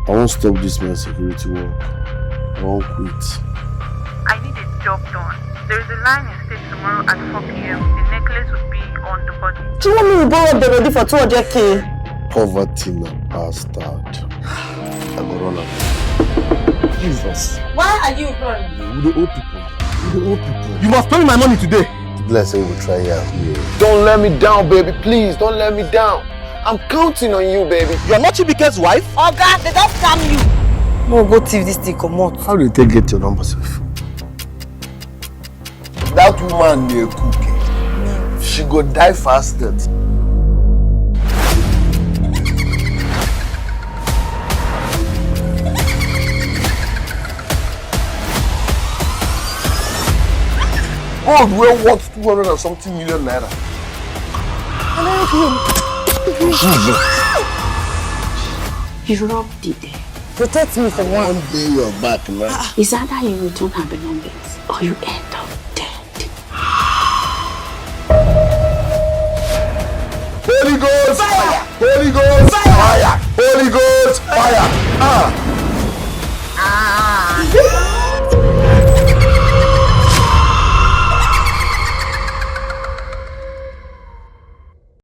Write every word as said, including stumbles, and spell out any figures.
I won't stop this my security work. I won't quit. I need a job done. There is a line in state tomorrow at four p.m. The necklace would be on the body. She want me to borrow the ready for two hundred k. Poverty na bastard. I go run am. Jesus. Why are you running? We dey owe people. We dey owe people. You must pay me my money today. Bless you, we try here. Don't let me down, baby. Please, don't let me down. I'm counting on you, baby. You're not Chibike's wife? Oga, they don't scam you. No go thief this thing comot. How do you take get your number, sef? That woman dey cook. Eh? She go die fast death. Gold wey worth two hundred and something million naira. Jesus. You robbed it there. Protect me from one. One day your back now. It's either you return her belongings or you end